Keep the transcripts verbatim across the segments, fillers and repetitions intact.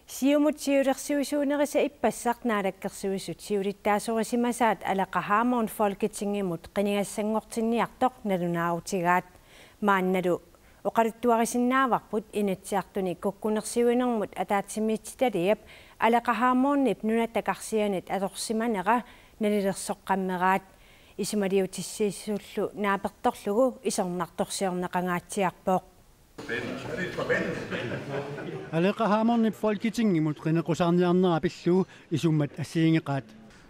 Siumut siulersuisuunerisa ippassaq Naalakkersuisut siulittaasorisimasaat Aleqa Hammond Folketingimut qinigassanngortinniartoq nalunaarutigaat. Maannalu oqaluttuarisinnaavarput Inatsisartuni kukkunersiuinermut ataatsimiititaliap Aleqa Hammondip nunat takarsianit atorsimanera nalilersoqqammeraat. Isumaliutissiisullu naapertorlugu isornartorsiorneqangaatsiarpoq. Aleqa Hammondip Folketingimut qineqqusaarniarnera pillugu isummat assigiinngeqaat.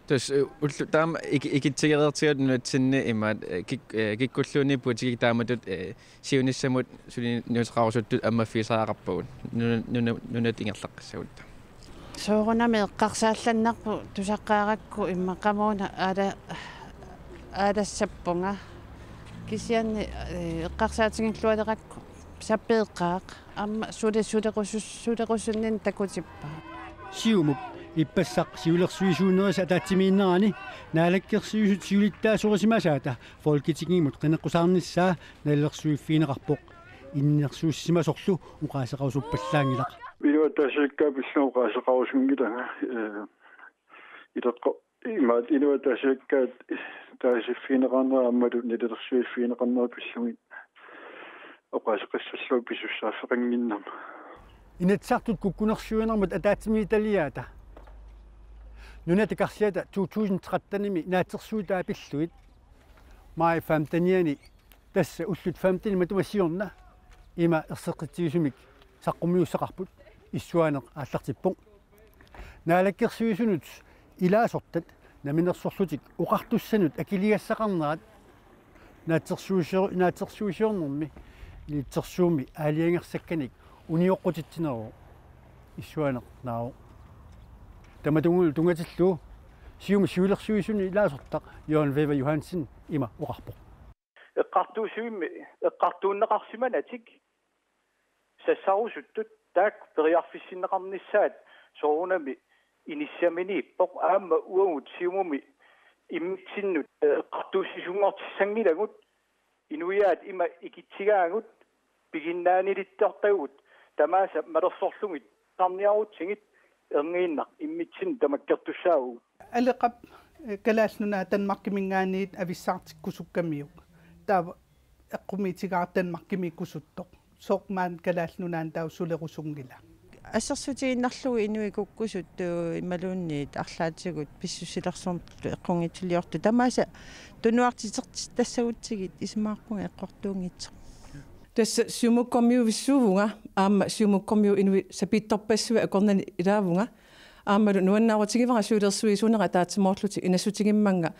Tassa, eh, ullut taama iki-, ikitsigereertigaat nunatsinni imaat, eh, kik-, eh, kikkulluunniit politikki taamatut, eh, siunissamut suliniuteqarusuttut ammaffigisariaqarpagut. Nuna-, nuna-, nunat ingerlaqqissagutta. Soorunami eqqarsaallannarpoq tusaqqaarakku immaqa aamma aala-, aalassappunga. Kisianni, eh, eqqarsaatigillualerakku sapeeqqaaq. Aamma suli-, sulerusus-, sulerusunninneq takutippaa. Siumup ippassaq siulersuisuunerisa ataatsimiinnerani Naalakkersuisut siulittaasorisimasaata Folketingimut qineqqusaarnissaa nalilersuiffigineqarpoq. Innersuussisimasorlu oqaaseqarusuppallaanngilaq. Inuit ataasiakkaat pillugu oqaaseqarusunngilanga, eh, ileqqo-, imaat inuit ataasiakkaat taasiffigineqarnera aammalu nalilersuiffigineqarnera pillugit oqaaseqassallugu pisussaaffeqannginnama. Inatsisartut kukkunersiuinermut ataatsimiititaliaata nunat takarsiata to tusind tretten-imi naatsorsuutaa pillugit maj femten-iani, tassa ullut femten matuma siorna, ima erseqqitsigisumik saqqummiussaqarput, issuaaneq aallartippoq. Naalakkersuisunut ilaasortat namminersorlutik oqartussanut akiligassaqarnerat naatsorsuisio-, naatsorsuisiornermi ilitsersuummi aalajangersakkanik unioqqutitsineruvoq, issuaaneq naavoq. Tamatumunngalu tunngatillugu Siumup siulersuisunut ilaasortaq Jørgen Wæver Johansen ima oqarpoq. Eqqartuussivimmi eqqartuunneqarsimanatik sassarusuttut taakku periarfissinneqarnissaat soorunami inissaminiippoq, aamma uagut Siumumi immitsinnut eqqartuussisunngortissanngilagut, inuiaat ima ikitsigaagut, piginnaanilittortagut tamaasa malersorlugit tusarniarutsigit, erniinnaq immitsinnut tamakkertussaavugut. Aleqap, eh, Kalaallit Nunaat Danmarkiminngaanniit avissaartikkusukkamiuk. Taava eqqumiitigaara Danmarkimiikkusuttoq. Sooq maani Kalaallit Nunaanni taava sulerusunngila? Assersuutigiinnarlugu inuit kukkusut, eh, imaluunniit arlaatigut pissusilersortut eqqunngitsuliortut. Tamaasa tunuartitertitassagutsigit isumaqarpunga eqqortuunngitsoq. Tassa Siumukkormiuvissuuvunga, aamma Siumukkormiut inuit sapiitsorpassuit akornanni ilaavunga, aammalu nuannaarutigivara siulersuisuunera ataatsimoorlutik inassutigimmanga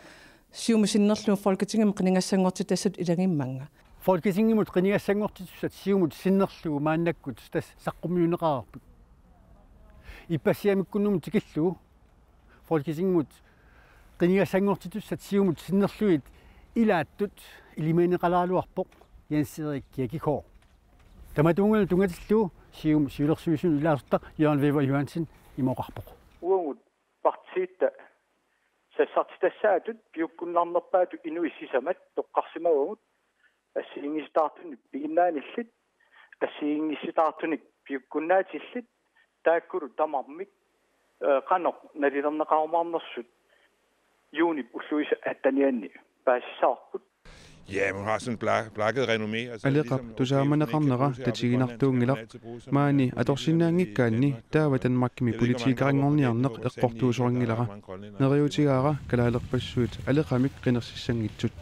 Siumut sinnerlugu Folketingimut qinigassanngortitassatut ilagimmanga. Folketingimut qinigassanngortitussat Siumut sinnerlugu maannakkut tassa saqqummiunneqareerput. Ippassiamikkunnumut tikillugu Folketingimut qinigassanngortitussat Siumut sinnerlugit ilaattut ilimagineqalaaraluarpoq Jens Erik Kirkegaard. Tamatumunngalu tunngatillugu Siumup siulersuisunut ilaasortaq Jørgen Wæver Johansen ima oqarpoq. Uagut partiitta sassartitassaatut piukkunnarnerpaatut inuit sisamat toqqarsimavagut assigiinngissitaartunik piginnaanillit, assigiinngisitaartunik piukkunnaatillit, taakkulu tamarmik, eh, qanoq nalilerneqarumaarnersut juunip ulluisa attenianni paasissavarput. Ja, men hun har sådan bla-, blakket renommé. Altså, Aleqap ligesom, okay, tusaamaneqarnera tatiginartuunngilaq. Maani atorsinnaanngikkaanni taava Danmarkimi politikerinngorniarneq eqqortuusorinngilaq. Neriuutigaara kalaalerpassuit Aleqamik qinersissanngitsut.